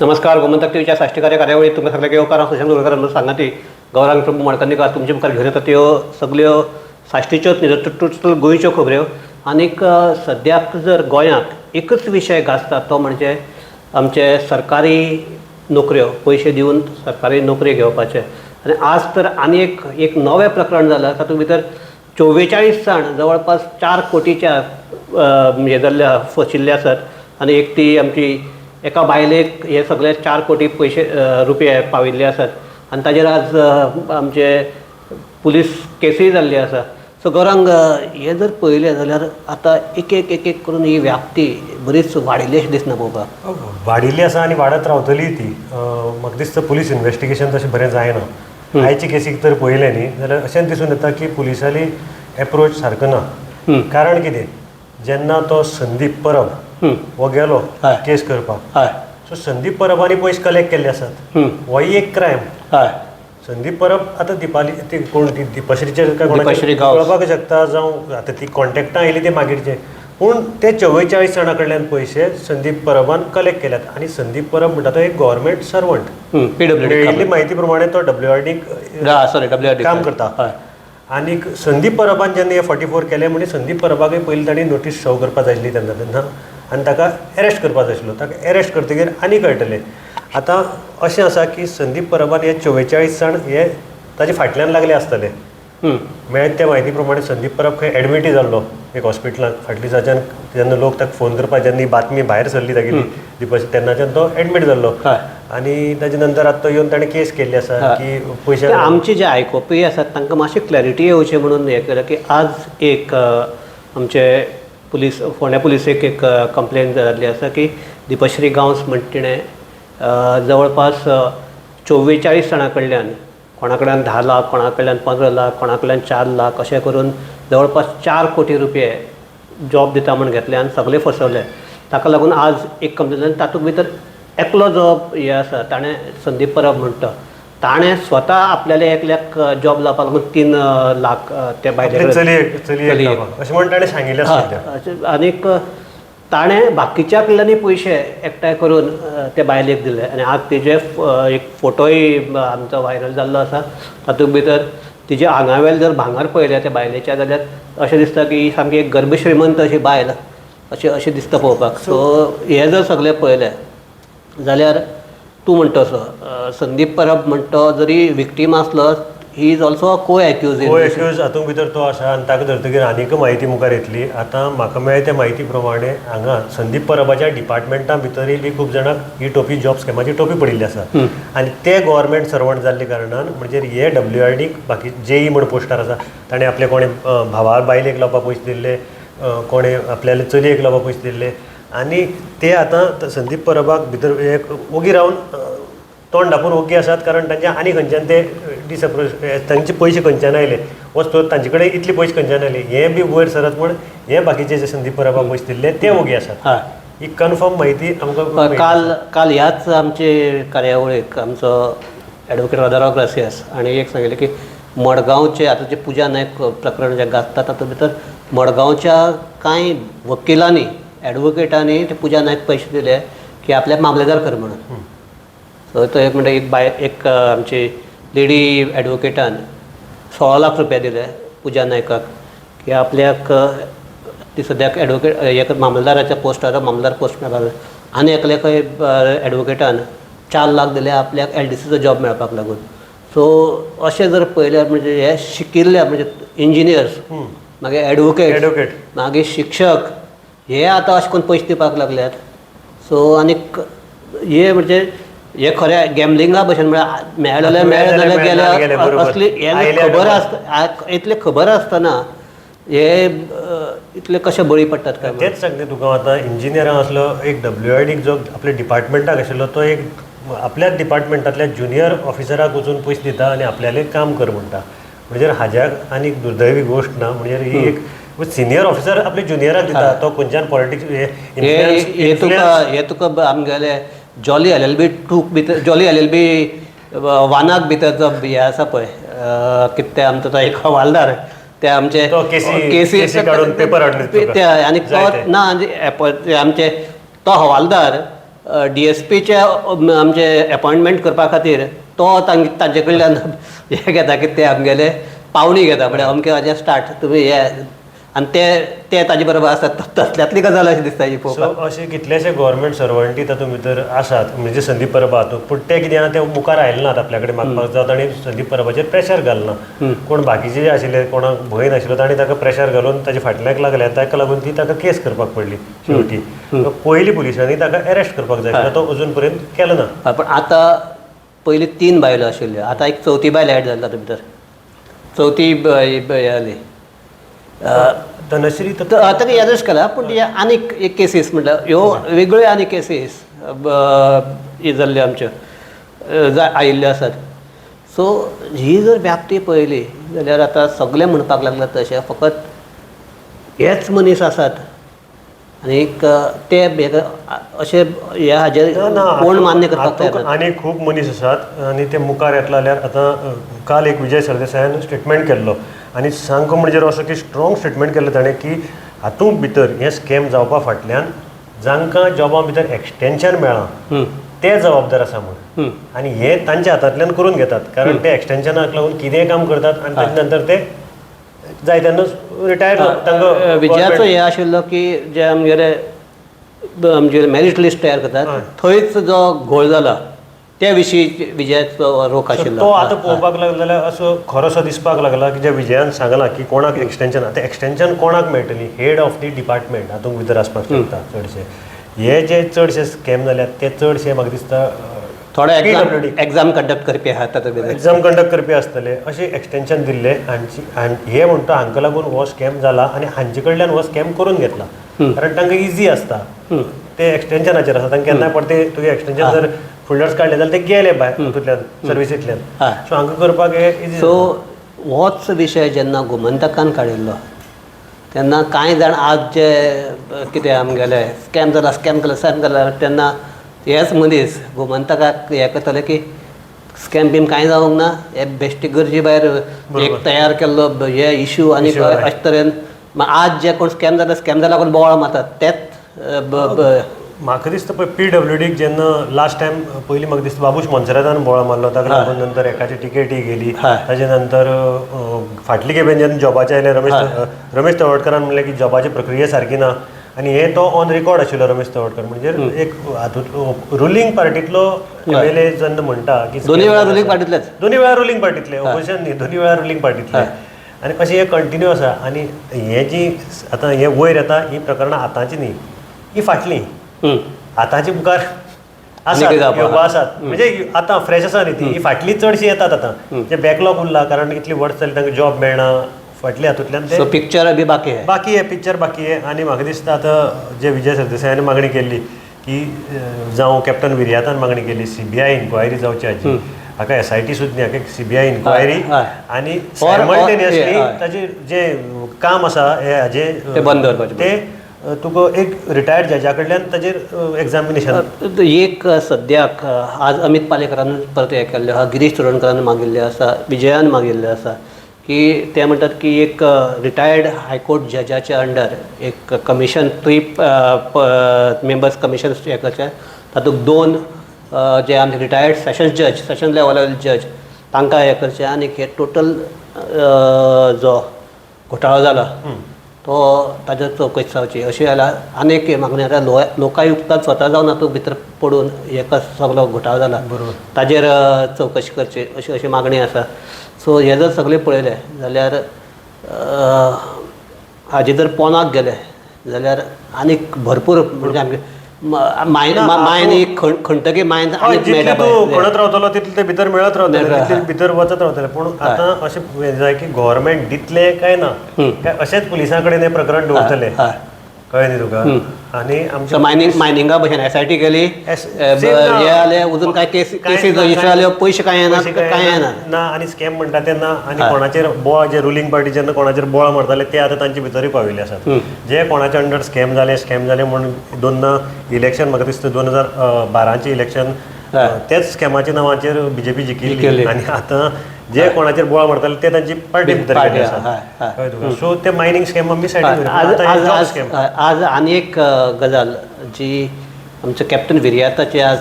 नमस्कार, गोमंतक टीव्हीच्या साश्टीकार्य कार्यावळीत तुमकां सगळ्यांक येवकार. हांव सुशांत उलयतां. सांगाती गौरांग प्रभू मडकणकार. तुमचे मुखार घेवन येता त्यो सगल्यो साश्टीच्योच न्ही तर टोटल गोंयच्यो खबऱ्यो. आनीक सद्याक जर गोंयांत एकच विशय गाजता तो म्हणजे आमचे सरकारी नोकऱ्यो, पयशे दिवन सरकारी नोकरी घेवपाचे. आनी आज तर आनी एक एक नवें प्रकरण जालां. तातूंत भितर 44 जाण जवळपास 4 कोटीच्या हे जाल्ले, फशिल्ले आसात. आनी एक ती आमची एका बायलेक हे सगळे 4 कोटी पयशे, रुपये पाविल्ले आसात आनी ताजेर आज आमचे पुलीस केसूय जाल्ली आसा. सो गौरांग, हें जर पळयलें जाल्यार आतां एक एक एक एक करून ही व्याप्ती बरीच वाडिल्ली अशी दिसना पळोवपाक? वाडिल्ली आसा आनी वाडत रावतली ती. म्हाका दिसता पुलीस इन्वेस्टिगेशन तशें बरें जायना. आयचे केसीक तर पळयलें न्ही जाल्यार अशें दिसून येता की पुलिसांनी एप्रोच सारको ना. कारण कितें, जेन्ना तो संदीप परब हो गेलो केस करपाक, सो संदीप परबांनी पयशे कलेक्ट केल्ले आसात. होय एक क्रायम. संदीप परब आतां दिपाली ती कोण ती दिपश्रीचेर काय दीपश्री कोणाचेर गांवस. कळपाक शकता जावं. आतां ती कॉन्टेक्टां आयली ते मागीरचे, पूण ते 44 जाणां कडल्यान पयशे संदीप परबान कलेक्ट केल्यात. आनी संदीप परब म्हणटा तो एक गव्हर्मेंट सर्वंट. पीडब्ल्यूडी. मेळिल्ली म्हायती प्रमाणे तो डब्ल्यू आर डीक सॉरी, डब्ल्यू आर डी. काम करता. आनीक संदीप परबान जेन्ना हे 44 केले म्हणजे संदीप परबाकय पयलीं तांणी नोटीस सर्व करपा जाय आसली तेन्ना तेन्ना आनी ताका एरेस्ट करपा जाय आसलो. ताका एरेस्ट करतकीर आनी कळटलें. आतां अशें आसा की संदीप परबान हे 44 जाण हे ताजे फाटल्यान लागले आसतले. मेळत त्या म्हायती प्रमाणे संदीप परब खंय एडमिटय जाल्लो एक हॉस्पिटलान फाटल्या दिसाच्यान. जेन्ना लोक ताका फोन करपाक, जेन्ना ही बातमी भायर सरली तागेली दिपश, तेन्नाच्यान तो एडमीट जाल्लो. आनी ताजे नंतर आतां तो येवन ताणें केस केल्ली आसा की पयशे ते आमचे जे आयकोपी आसात तांकां मातशी क्लॅरिटी येवची म्हणून हें केलें की आज एक आमचे पुलीस, फोंड्या पुलिसेक एक कंप्लेन जाल्ली आसा की दीपश्री गांवस म्हण तिणें जवळपास 44 जाणां कडल्यान, कोणा कडल्यान 10 लाख, कोणा कडल्यान 15 लाख, कोणा कडल्यान 4 लाख, अशें करून जवळपास 4 कोटी रुपये जॉब दिता म्हूण घेतले आनी सगळे फसवले. ताका लागून आज एक कंप्लेन जाली. तातूंत भितर एकलो जो हे आसा, ताणें, संदीप परब म्हणटा, ताणें स्वता आपल्याले एकल्याक जॉब लावपाक लागून 3 लाख ते बायले आपले चलयेक चलयेक चलयेक. लावपाक अशें म्हणून ताणें सांगिल्लें आसा सद्या. अशें. आनीक ताणें बाकीच्या कडल्यानूय पयशे एकठांय करून ते बायलेक दिले. आनी आज तिजे एक फोटोय आमचो व्हायरल जाल्लो आसा. तातूंत भितर तिजे आंगावेलें जर भांगर पळयलें त्या बायलेच्या जाल्यार अशें दिसता की ही सामकी एक गर्भश्रीमंत अशी बायल अशें अशें दिसता पळोवपाक. सो हें जर सगळें पळयलें जाल्यार तूं म्हणटा तसो संदीप परब म्हणटा तो जरी विक्टीम आसलो, he is also a co-accused. Co-accused हातूंत भितर तो आसा आनी ताका धरतकीर आनीक म्हायती मुखार येतली. आतां म्हाका मेळ्ळ्या त्या म्हायती प्रमाणे हांगा संदीप परबाच्या डिपार्टमेंटा भितरूय बी खूब जाणांक ही टोपी, जॉब स्कॅमाची टोपी पडिल्ली आसा. आनी ते गव्हर्मेंट सर्वंट जाल्ले कारणान म्हणजे हे डब्ल्यू आर डीक बाकी जेई म्हण पोस्टार आसा, ताणें आपले कोणें भावा बायलेक लावपाक पयशे दिल्ले, कोणें आपल्याले चलयेक लावपाक पयशे दिल्ले. आनी ते आतां संदीप परबाक भितर एक ओगी रावन, तोंड धापून ओग्गी आसात, कारण तांचे आनी खंयच्यान ते डिसअप्रोच, तांचे पयशे खंयच्यान आयले, वस्तू तांचे कडेन इतले पयशे खंयच्यान आयले हें बी वयर सरत म्हूण हे बाकीचे जे संदीप परबाक पयशे दिल्ले ते ओगी आसात. ही कन्फर्म म्हायती आमकां मेळ्ळी. काल काल ह्याच आमचे कार्यावळीक आमचो एडवोकेट राजाराव ग्रासियास आनी एक सांगिल्लें की मडगांवचे आतां जे पुजा नायक प्रकरण जें गाजता तातूंत भितर मडगांवच्या कांय वकिलांनी, एडवोकेटांनी ते पुजा नायक पयशे दिले की आपल्याक मामलेदार कर म्हणून. सो तो एक म्हणटा, एक बाय एक आमची लेडी एडवोकेटान 16 लाख रुपया दिले पुजा नायकाक की आपल्याक ती सद्याक एडवोकेट एक मामलेदाराच्या पोस्टार, मामलेदार पोस्ट मेळपाक. आनी एकल्याकय एडवोकेटान 4 लाख दिले आपल्याक एलडीसीचो जॉब मेळपाक लागून. सो अशें जर पळयल्यार म्हणजे हे शिकिल्ले, म्हणजे इंजिनियर्स, मागीर एडवोकेट, एडवोकेट, मागीर शिक्षक, हे आतां अशें करून पयशे दिवपाक लागल्यात. सो आनीक हे म्हणजे हे खरें गॅमलिंगा भशेन, म्हळ्यार मेळ्ळें जाल्यार मेळ्ळें, जाल्यार मेळ्ळें गेले. गेले. असली हे आयले खबर आसता, इतलें खबर आसतना हे इतले कशे बळी पडटात काय म्हणून. तेच सांगता तुका. आतां इंजिनियरां आसलो एक, डब्ल्यू आर डीक जो आपल्या डिपार्टमेंटाक आशिल्लो तो एक आपल्याच डिपार्टमेंटांतल्या ज्युनियर ऑफिसराक वचून पयशे दिता आनी आपल्यालें काम कर म्हणटा. म्हणजे हाज्या आनीक दुर्दैवी गोश्ट ना. म्हणजे ही एक सिनियर ऑफिसर आपल्या ज्युनियराक दिता, तो खंयच्यान पॉलिटिक्स हे हे तुका हे तुका आमगेले जॉली एलएलबी टूक भितर, जॉली एलएलबी वानाक भितर जो हे आसा पळय, कितें ते आमचो तो एक हवालदार, ते आमचे तो केसी केसी काडून पेपर हाडून दिता तुका. ते आनी तो जायते. ना, आनी ते आमचे तो हवालदार डीएसपीचे आमचे एपॉयंटमेंट करपा खातीर तो तांचे कडल्यान हें घेता की ते आमगेले पावणी घेता, म्हळ्यार अमके हाजें स्टार्ट तुमी हे, आनी ते ते ताजे बरोबर आसात, तसल्यांतली गजाल अशी दिसता ही पळोवपाक. सो अशे कितलेशे गव्हर्मेंट सर्वंटी तातूंत भितर आसात, म्हणजे संदीप परबा हातूंत, पूण ते कितें आहा ते मुखार आयले नात आपल्या कडेन मागपाक जावं तांणी संदीप परबाचेर प्रेशर घालना. कोण बाकीचे जे आशिल्ले कोणाक भंय नाशिल्लो तांणी ताका प्रेशर घालून ताच्या फाटल्यान लागले आनी ताका लागून ती ताका केस करपाक पडली शेवटी. पयलीं पुलिसांनी ताका अरेस्ट करपाक जाय आशिल्लो, तो अजून पर्यंत केलो ना. पण आतां पयलीं 3 बायलो आशिल्ल्यो, आतां एक चवथी बायल एड जाली तातूंत भितर, चवथी जाली धनश्री ताका यादच केला. पूण आनीक एक केसीस म्हटल्यार ह्यो वेगळ्यो आनीक केसीस हे जाल्ल्यो आमच्यो आयिल्ल्यो आसात. सो ही जर व्याप्ती पळयली जाल्यार आतां सगळे म्हणपाक लागला तशें फकत हेच मनीस आसात आनीक ते अशें ह्या हाजेर कोण मान्य करपाक तयार. आनी खूब मनीस आसात आनी ते मुखार येतले जाल्यार आतां काल एक विजय सरदेसायान स्टेटमेंट केल्लो आनी सामको म्हणजे असो की स्ट्रॉंग स्टेटमेंट केल्लो ताणें की हातूंत भितर हें स्कॅम जावपा फाटल्यान जांकां जॉबा भितर एक्सटेंशन मेळ्ळां ते जबाबदार आसा म्हूण, आनी हे तांच्या हातांतल्यान करून घेतात, कारण ते एक्सटेंशनाक लागून कितेंय काम करतात आनी ताजे नंतर ते जाय तेन्ना रिटायर तांकां. विजयाचो हें आशिल्लो की जे आमगेले आमचे मेरीट लिस्ट तयार करतात थंयच जो घोळ जाला त्या विशीं विजयाचो रोख आशिल्लो. तो आतां पळोवपाक लागलो जाल्यार असो खरोसो दिसपाक लागला की जे विजयान सांगलां की कोणाक एक्सटेंशन, आतां एक्सटेंशन कोणाक मेळटली, हेड ऑफ the department हातूंत भितर आसपाक शकता. चडशे हे जे चडशे स्कॅम जाल्यात ते चडशे म्हाका दिसता थोडे एक्झाम कंडक्ट करपी आहात तातूंत भितर, एक्झाम कंडक्ट करपी आसतले अशें एक्सटेंशन दिल्ले. हांची हे म्हणटा हांकां लागून हो स्कॅम जाला आनी हांचे कडल्यान हो स्कॅम करून घेतला, कारण तांकां इजी आसता, ते एक्सटेंशनाचेर आसा, तांकां केन्ना परते तुवें एक्सटेंशन जर फुडल्याच काडले जाल्यार ते गेले भायर हातूंतल्यान सर्विसींतल्यान, सो हांकां करपाक हे इजी. सो होच विशय जेन्ना गोमंतकान काडिल्लो तेन्ना कांय जाण आज जे कितें आमगेले स्कॅम जाला स्कॅम केला स्कॅम जाला तेन्ना हेच मनीस गोमंतकाक हें करताले की स्कॅम बीम कांय जावंक ना, हे बेश्टी गरजे भायर एक तयार केल्लो हे इशू आनी अशे तरेन आज जे कोण स्कॅम जाला स्कॅम जाला कोण बोवाळ मारतात तेच. म्हाका दिसता पळय पीडब्ल्यूडीक जेन्ना लास्ट टायम पयलीं म्हाका दिसता बाबूश मोन्सेरातान बोवाळ मारलो, ताका लागून नंतर एकाची टिकेटी गेली, ताजे नंतर फाटली खेपेन जेन्ना जॉबाचें आयलें रमेश तवडकरान म्हणलें की जॉबाची प्रक्रिया सारकी ना, आनी हे तो ऑन रिकॉर्ड आशिल्लो रमेश तवडकर, म्हणजे एक हातूंत रुलींग पार्टींतलो एमएलए जेन्ना म्हणटा की दोन्ही वेळा रुलींग पार्टींतलेच, दोन्ही वेळा रुलींग पार्टींतले, ऑपोजिशन न्ही, दोन्ही वेळा रुलींग पार्टींतले, आनी अशें हें कंटिन्यू आसा. आनी हे जी आतां हे वयर येता ही प्रकरणां आतांची न्ही, ही फाटलीं आतांची मुखार आसात आसात, म्हणजे आतां फ्रेश आसा न्ही ती, ही फाटली चडशी येतात आतां जे बॅकलॉग उरला, कारण इतली वर्स जाली तांकां जॉब मेळना, फाटली हातूंतल्यान ते पिक्चर बी बाकी आहे, बाकी आहे पिक्चर बाकी आहे. आनी म्हाका दिसता आतां जे विजय सरदेसायान मागणी केल्ली की जावं कॅप्टन विर्यातान मागणी केली सीबीआय इन्क्वायरी जावची हाजी, हाका एसआयटी सुद्दां न्ही, हाका सीबीआय इन्क्वायरी आनी सायमल्टेनियसली ताजें जें काम आसा हें हाजें तें बंद दवरपाचें, तें तुका एक रिटायर्ड जजा कडल्यान ताजेर एग्जामिनेशन. एक सद्याक आज अमीत पालेकरान परत हें केल्लें आसा, गिरीश चोडणकरान मागिल्लें आसा, विजयान मागिल्लें आसा की ते म्हणटात की एक रिटायर्ड हायकोर्ट जजाच्या अंडर एक कमिशन 3 मेंबर्स कमिशन हें करचें, तातूंत 2 जे आमचे रिटायर्ड सेशन्स जज सेशन लेवलावयले जज तांकां हें करचें, आनी हे टोटल जो घोटाळो जाला तो ताजेर चवकशी जावची अशी जाल्यार आनी एक मागणी आतां लोकायुक्तान स्वता जावन हातूंत भितर पडून हेका सगलो घोटाळो जाला ताजेर चवकशी करची अशी अशी मागणी आसा. सो हे जर सगळें पळयलें जाल्यार हाजे जर पोनाक गेले जाल्यार आनीक भरपूर म्हणजे आमगे मायन खणटकीर मायन आनीक मेळटा, तूं खणत रावतलो तितले ते भितर मेळत रावतले, तितले भितर वचत रावतले. पूण आतां अशें जाय की गव्हर्मेंट दितले काय ना, काय अशेंच पुलिसां कडेन हें प्रकरण दवरतले, कळ्ळें न्ही तुका. आनी आमच्या मायनिंगा भशेन एसआयटी केली, हे आले अजून काय केसीस रजिस्टर जाल्यो, पयशे कांय येना, कांय येना ना, आनी स्कॅम म्हणटा ते ना. आनी कोणाचेर बोळ जे रुलींग पार्टी जेन्ना कोणाचेर बोळ मारताले ते आतां तांचे भितरूय पाविल्ले आसात, जे कोणाचे अंडर स्कॅम जाले स्कॅम जाले म्हूण दोनदा इलेक्शन म्हाका दिसता 2012चें इलेक्शन तेच स्कॅमाच्या नांवाचेर बीजेपी जिखिल्ली, आनी आतां जे कोणाचेर बोळ मारताले ते तांची पार्टी भितर गेल्ले आसात, कळ्ळें तुका. सो ते मायनींग स्कॅम आमी सायडीन. आज आनी एक गजाल जी आमचो कॅप्टन विरियाताचे आज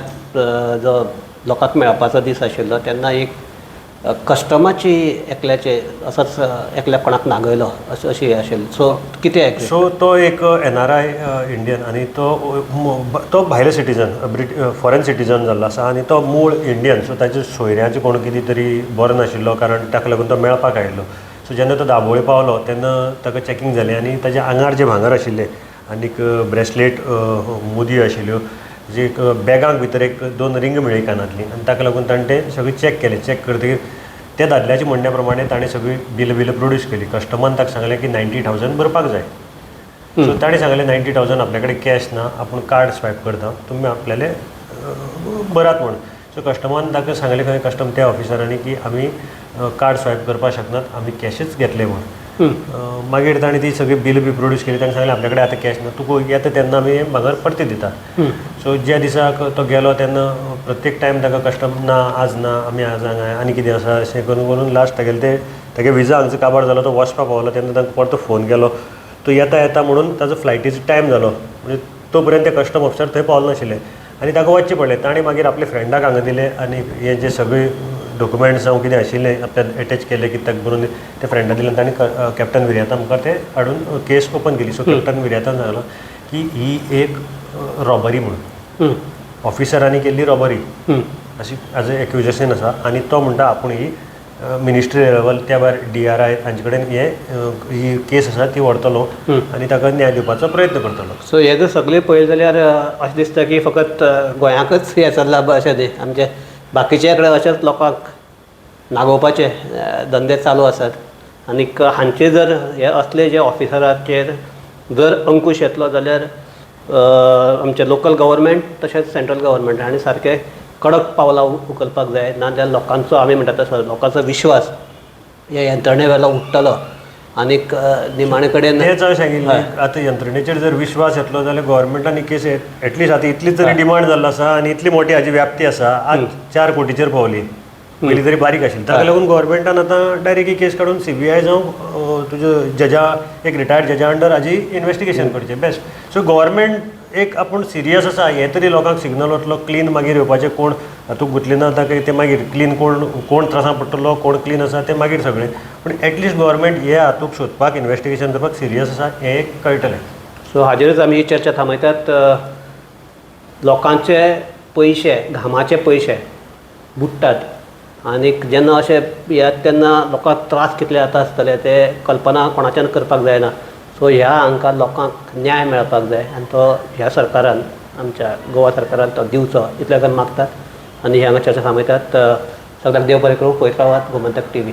जो लोकांक मेळपाचो दीस आशिल्लो तेन्ना एक कस्टमाची एकल्याचे असोच एकल्या कोणाक नागयलो अशें अशी हें आशिल्लें. सो कितें एक्जेक्ट? सो तो एक एनआरआय इंडियन आनी तो तो भायलो सिटीजन, फॉरेन सिटीजन जाल्लो आसा आनी तो मूळ इंडियन. सो ताच्या सोयऱ्यांचे कोण कितें तरी बरो नाशिल्लो कारण ताका लागून तो मेळपाक आयिल्लो. सो जेन्ना तो दाबोळे पावलो तेन्ना ताका चॅकींग जालें आनी ताच्या आंगार जे भांगर आशिल्ले आनीक ब्रेसलेट, मुदी आशिल्ल्यो, जे एक बॅगांक भितर एक दोन रिंग मेळ्ळी कानांतली आनी ताका लागून ताणें तें सगळें चॅक केलें. चॅक करतकीर त्या दादल्याच्या म्हणण्या प्रमाणे ताणें सगळी बिलां प्रोड्यूस केली. कस्टमरान ताका सांगलें की 90,000 भरपाक जाय. सो ताणें सांगलें 90,000 आपल्या कडेन कॅश ना, आपूण कार्ड स्वायप करता, तुमी आपल्याले भरात म्हूण. सो कस्टमरान ताका सांगलें खंय कस्टम त्या ऑफिसरांनी की आमी कार्ड स्वायप करपाक शकनात, आमी कॅशच घेतले म्हूण. मागीर ताणें ती सगळी बिल बी प्रोड्यूस केली. ताणें सांगलें आपल्या कडेन आतां कॅश ना, तुका येता तेन्ना आमी भांगर परती दिता. सो ज्या दिसाक तो गेलो तेन्ना प्रत्येक टायम ताका कस्टम ना, आज ना, आमी आज हांगा आनी कितें आसा अशें करून करून लास्ट तागेले ते तागे विजा हांगचो काबार जालो. तो वचपाक पावलो तेन्ना तांकां परतो फोन केलो, तो येता येता म्हणून. ताजो फ्लायटीचो टायम जालो म्हणजे तो पर्यंत ते कस्टम ऑफिसर थंय पावले नाशिल्ले आनी ताका वचचें पडलें. ताणें मागीर आपल्या फ्रेंडाक हांगा दिले आनी हे जे सगळे डॉक्युमेंट्स जावं कितें आशिल्ले आपल्यान एटॅच केले कितें ताका बरोवन ते फ्रेंडाक दिले आनी ताणें कॅप्टन विर्याता मुखार ते हाडून केस ओपन केली. सो कॅप्टन विर्यातान सांगलां की ही एक रॉबरी म्हणून, ऑफिसरांनी केल्ली रॉबरी अशी एज अ एक्युजेशन आसा. आनी तो म्हणटा आपूण ही मिनिस्ट्री लेवल त्या भायर डीआरआय हांचे कडेन हे ही केस आसा ती व्हरतलो आनी ताका न्याय दिवपाचो प्रयत्न करतलो. सो हे जर सगळें पळयलें जाल्यार अशें दिसता की फकत गोंयांकच हें चल्लां अशें न्ही, आमचे बाकीच्या कडेन अशेंच लोकांक नागोवपाचे धंदे चालू आसात. आनीक हांचे जर हे असले जे ऑफिसराचेर जर अंकूश येतलो जाल्यार आमचे लोकल गव्हर्मेंट तशेंच सेंट्रल गव्हर्मेंट हांणी सारकें कडक पावलां उखलपाक जाय, नाजाल्यार लोकांचो, आमी म्हणटात तसो लोकांचो विश्वास ह्या यंत्रणे वेलो उडटलो आनीक निमाणे कडेन तेंच हांवें सांगिल्लें, आतां यंत्रणेचेर जर विश्वास येतलो जाल्यार गव्हर्मेंटान ही केस एटलिस्ट आतां इतली तरी डिमांड जाल्लो आसा आनी इतली मोटी हाजी व्याप्ती आसा, आज 4 कोटीचेर पावली, पयलीं तरी बारीक आशिल्ली. ताका लागून गव्हर्मेंटान आतां डायरेक्ट ही केस काडून सीबीआय जावं तुज्यो जजा एक रिटायर्ड जजा अंडर हाजी इन्वेस्टिगेशन करचें बेस्ट. सो गव्हर्मेंट एक आपूण सिरियस आसा हें तरी लोकांक सिग्नल वतलो. क्लीन मागीर येवपाचें, कोण हातूंत गुंतले ना ताका तें मागीर क्लीन, कोण कोण त्रासां पडटलो, कोण क्लीन आसा तें मागीर सगळें, पूण एटलिस्ट गव्हर्मेंट हे हातूंत सोदपाक इन्वेस्टिगेशन करपाक सिरियस आसा हें एक कळटलें. सो हाजेरूच आमी ही चर्चा थांबयतात. लोकांचे पयशे, घामाचे पयशे बुडटात आनीक जेन्ना अशें येता तेन्ना लोकांक त्रास कितले जाता आसतले ते कल्पना कोणाच्यान करपाक जायना. सो ह्या हांकां लोकांक न्याय मेळपाक जाय आनी तो ह्या सरकारान, आमच्या गोवा सरकारान तो दिवचो इतलें करून मागतात आनी ही हांगा चर्चा थांबयतात. सगळ्यांक देव बरें करूं. पळयत रावात गोमंतक टीव्ही.